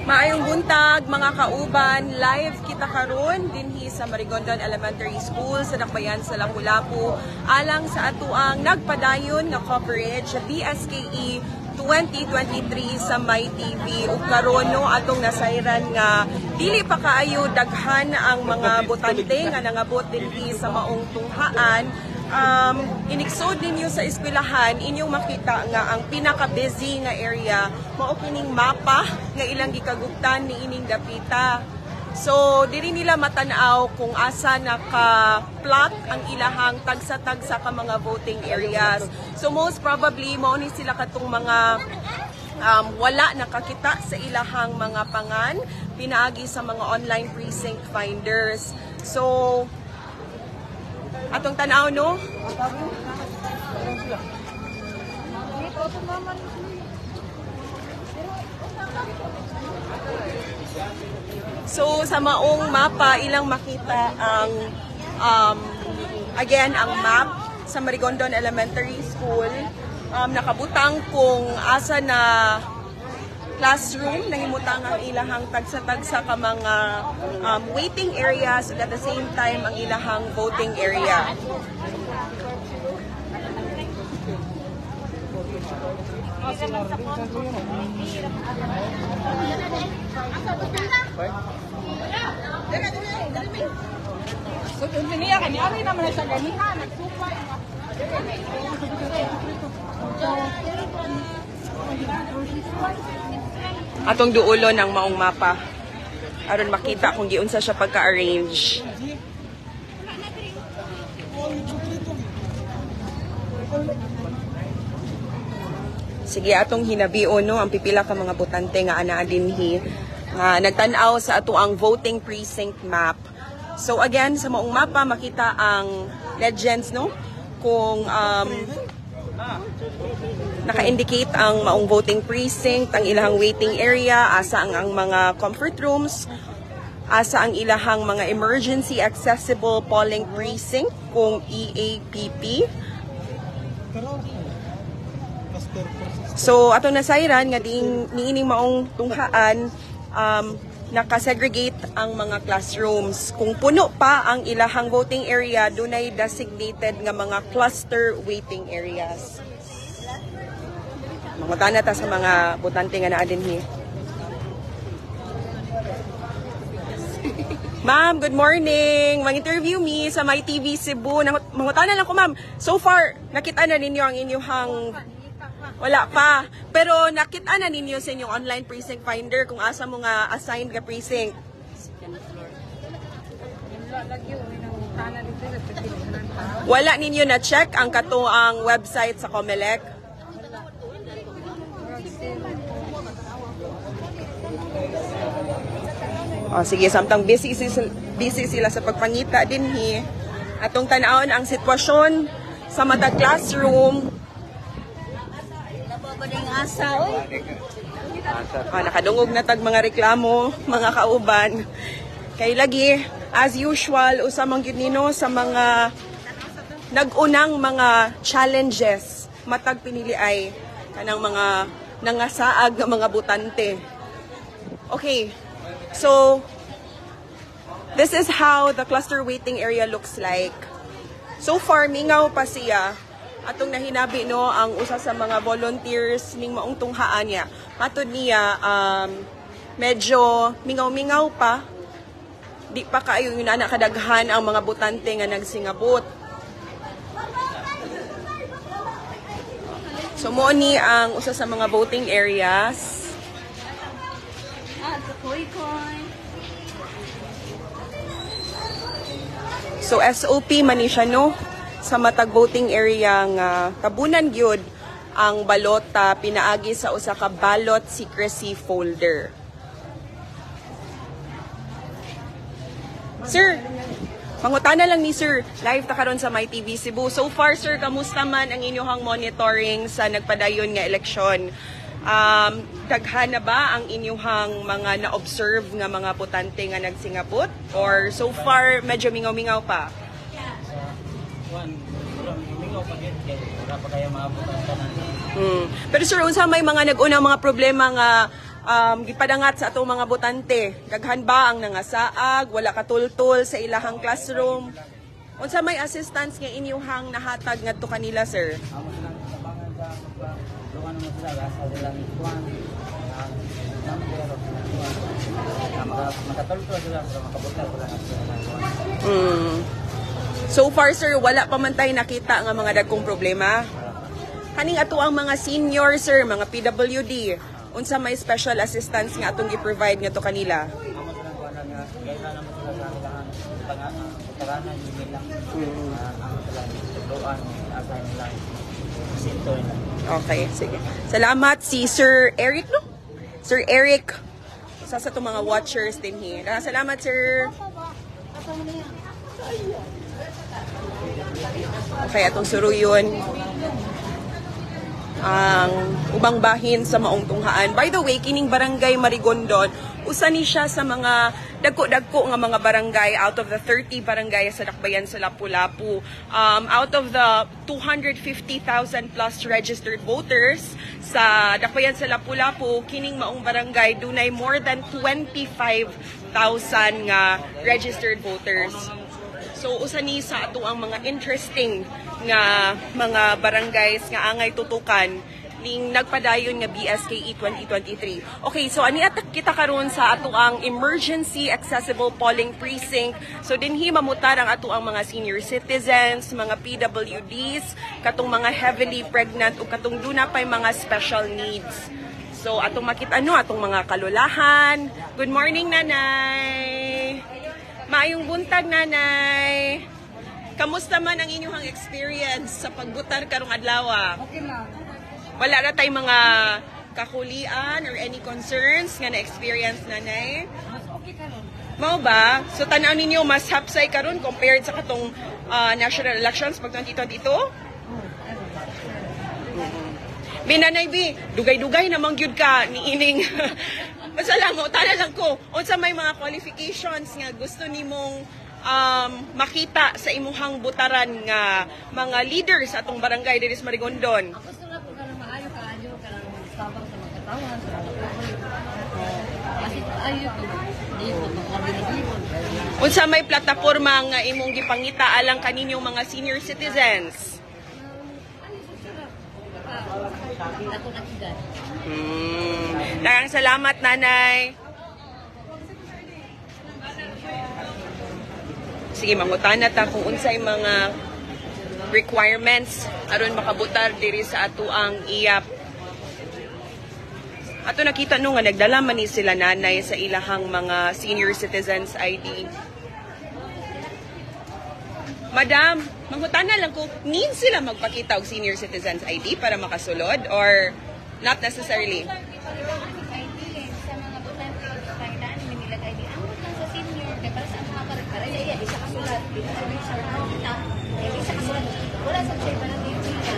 Maayong buntag, mga kauban, live kita karon dinhi sa Marigondon Elementary School sa Dakbayan sa Lapu-Lapu alang sa atuang nagpadayon nga coverage sa BSKE 2023 sa My TV. Ug karon, no, atong nasayran nga dili pa kaayo daghan ang mga botante nga nangabot dinhi sa maong tunghaan. Inigsod ninyo sa eskwelahan, inyong makita nga ang pinaka-busy nga area mao kining mapa nga ilang gikaguptan ni ining dapita. So diri nila matanaw kung asa naka-plot ang ilahang tagsa-tagsa ka mga voting areas. So most probably mao ni sila katong mga wala nakakita sa ilahang mga pangan pinaagi sa mga online precinct finders. So atong tanaw, no? So sa maong mapa, ilang makita ang again, ang map sa Marigondon Elementary School. Nakabutang kung asa na classroom nahimutang ang ilahang tagsa-tagsa ka mga waiting areas at the same time ang ilahang voting area. So, niya kani ari naman na siya ganiha nagsupay. Atong duulo ng maong mapa aron makita kung giunsa siya pagka-arrange. Sige, atong hinabion, no, ang pipila ka mga botante nga anaa dinhi nga nagtan-aw sa atoang voting precinct map. So again, sa maong mapa makita ang legends, no, kung naka-indicate ang maong voting precinct, ang ilahang waiting area, asa ang mga comfort rooms, asa ang ilahang mga emergency accessible polling precinct kung EAPP. So atong nasayran nga ding niining maong tunghaan, nakasegregate ang mga classrooms. Kung puno pa ang ilahang voting area, dunay designated nga mga cluster waiting areas. Mangutana ta sa mga botante nga naa dinhi. Ma'am, good morning. Mang-interview me sa My TV Cebu. Mangutana lang ko, ma'am. So far, nakita na ninyo ang inyong wala pa. Pero nakita na ninyo sa inyong online precinct finder kung asa mo nga assigned nga precinct? Wala ninyo na check ang katuang website sa COMELEC? O sige, samtang busy sila sa pagpangita dinhi, atong tan-awon ang sitwasyon sa matag classroom. Ah, nakadungog na tag mga reklamo, mga kauban. Kay lagi, as usual, usa man gyud nino sa mga nag-unang mga challenges matag pinili ay kanang mga nangasaag nga mga botante. Okay. So this is how the cluster waiting area looks like. So far, mingaw pa siya. Atong nahinabi, no, ang usa sa mga volunteers ning maong tunghaan niya. Matod niya, medyo mingaw-mingaw pa. Di pa kaayo yun na kadaghan ang mga botante nga nagsingabot. So mo ni ang usa sa mga voting areas. Ah, sa koi koi. So SOP man ni siya, no, sa matag voting area nga tabunan gyud ang balota pinaagi sa usa ka ballot secrecy folder. Sir, mangutana lang ni sir, live ta karon sa My TV Cebu. So far, sir, kamusta man ang inyong monitoring sa nagpadayon nga eleksyon? Daghan na ba ang inyong mga na-observe nga mga botante nga nagsingabot? Or so far, medyo mingaw-mingaw pa? One, mingaw pa gid kay wala pa kayo maabot ang tanan. Pero sir, unsa may mga nag-unang mga problema nga gipadangat sa atong mga botante? Daghan ba ang nangasaag, wala katultol sa ilahang classroom? Unsa may assistance nga inyuhang nahatag ngadto kanila, sir? Amo silang tabangan sa paglukan mo sila, asa sila ni Juan, ang number of Juan. Makatultol sila, pero makabutar sila ng sila. So far, sir, wala pa man tayo nakita nga mga dagkong problema. Kaning ato ang mga senior, sir, mga PWD, unsa may special assistance nga atong gi-provide ngadto kanila? Amo silang kuan nga, kaya naman sila sa kailangan pangaranan nila. Amo sila tudloan, asa nila, sinto nila. Okay, sige. Salamat si Sir Eric, no? Sir Eric, isa sa itong mga watchers din here. Ah, salamat, sir. Okay, atong suruyon ang ubang bahin sa maong tunghaan. By the way, kining Barangay Marigondon, usa ni siya sa mga dagko-dagko nga mga barangay out of the 30 barangay sa Dakbayan sa Lapu-Lapu. Out of the 250,000 plus registered voters sa Dakbayan sa Lapu-Lapu, kining maong barangay dunay more than 25,000 nga registered voters. So usa ni sa ato ang mga interesting nga mga barangays nga angay tutukan ning nagpadayon nga BSKE 2023. Okay, so ani atak kita karon sa ato ang emergency accessible polling precinct. So dinhi mamutar ang ato ang mga senior citizens, mga PWDs, katong mga heavily pregnant ug katong duna pay mga special needs. So atong makita no atong mga kalulahan. Good morning, nanay. Maayong buntag, nanay. Kamusta man ang inyong experience sa pagbutar karong adlaw? Okay lang. Wala ra tay mga kakulian or any concerns nga na-experience, nanay? Mas okay karon. Mao ba? So tanaw ninyo mas hapsay karon compared sa katong national elections pag 2022? Binanay bi, dugay-dugay namang gyud ka ni ining. Basta lang mo, tala lang ko, unsa may mga qualifications nga gusto nimong makita sa imuhang butaran nga mga leaders sa atong barangay diri sa Marigondon? Ako gusto nga po kanang maayo kaayo kanang tabang sa mga katawan sa mga katawan. Kasi ayo to dito to kami. Unsa may plataporma nga imong gipangita alang kaninyong mga senior citizens? Ayo sa sira. Ako nakigan. Daghang salamat, nanay. Sige, mangutana ta kung unsay mga requirements aron makabutar diri sa atuang iyap. Ato nakita no nga nagdala man ni sila nanay sa ilahang mga senior citizens ID. Madam, mangutana lang ko, need sila magpakita og senior citizens ID para makasulod or not necessarily? Sa mga botante, pangitaan ni nila ID. Ambot lang sa senior kay para sa mga para iya di siya kasulat. Di sa kasulat. Di siya kasulat. Wala sa siya para di siya.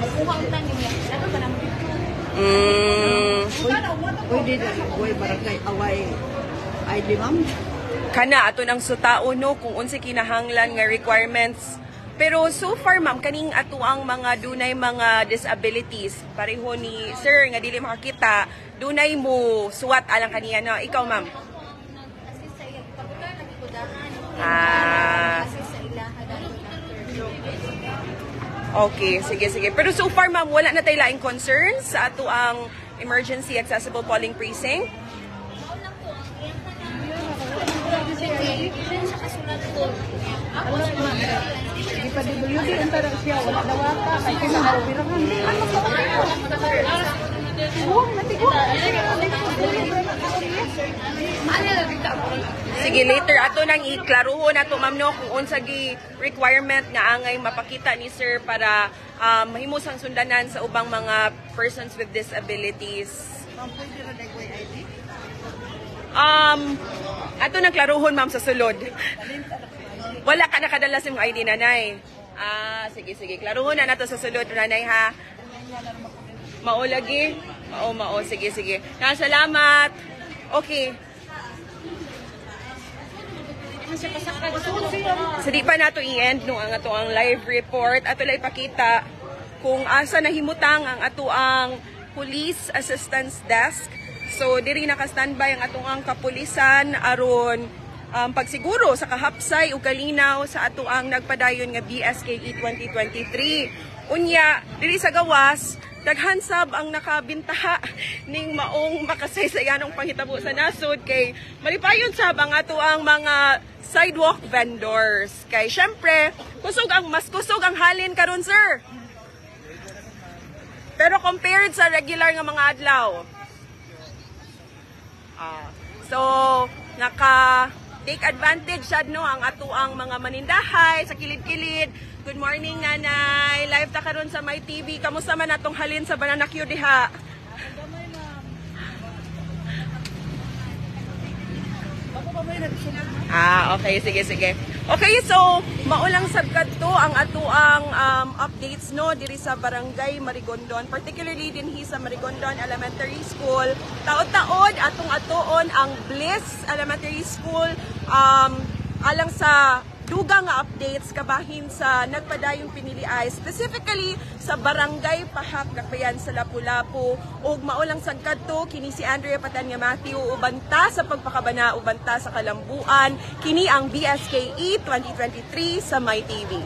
Makuha ang tanim niya. Dato pa naman. Pwede na way barangay away ID, ma'am. Kana ato nang sutao no kung unsay kinahanglan nga requirements. Pero so far, ma'am, kaning ato ang mga dunay mga disabilities, pareho ni sir nga dili makakita, dunay mo suwat alang kaniya no. Ikaw, ma'am? Nag-assist sa iya. Pagbutar lagi ko daan. Assist sa ilaha dayon after. Okay, sige sige. Pero so far, ma'am, wala na tay laing concerns sa ato ang emergency accessible polling precinct. Mao lang po ang iyang kanang siya kasulat ko. Ako siya. Di pa DWD ang tara siya wala dawata kay kinahawirahan. Ano ko Tiguang na tiguang. Sige, later ato nang iklaruhon ato, ma'am, no kung unsa gi requirement nga angay mapakita ni sir para mahimosang sundanan sa ubang mga persons with disabilities. Ma'am, pwede ra dagway ID? Ato nang klaruhon, ma'am, sa sulod. Wala ka nakadala sa imong ID, nanay. Ah, sige sige. Klaruhon na nato sa sulod, nanay, ha. Mao lagi. Mao mao, sige sige. Na salamat. Okay. So di pa nato i-end no ang ato ang live report. Ato lang ipakita kung asa nahimutang ang ato ang police assistance desk. So diri naka-standby ang atong ang kapulisan aron pagsiguro sa kahapsay ug kalinaw sa atoang nagpadayon nga BSKE 2023. Unya, diri sa gawas, daghan sab ang nakabintaha ning maong makasaysayanong panghitabo sa nasod kay malipayon sab ang atoang mga sidewalk vendors. Kay syempre, kusog ang mas kusog ang halin karon, sir. Pero compared sa regular nga mga adlaw, so, naka take advantage sad no ang atuang mga manindahay sa kilid-kilid. Good morning, nanay. Live ta karon sa My TV. Kamusta man atong halin sa Banana Q diha? Ah, okay. Sige, sige. Okay, so, maulang sab kadto ang atuang updates no diri sa Barangay Marigondon, particularly dinhi sa Marigondon Elementary School. Taod-taod atong atuon ang Bliss Elementary School alang sa duga nga updates kabahin sa nagpadayong piniliay, specifically sa Barangay Pahak, Dakbayan sa Lapu-Lapu. Ug maulang sad kadto, kini si Andrea Patanya Matthew, uban ta sa pagpakabana, uban ta sa kalambuan. Kini ang BSKE 2023 sa My TV.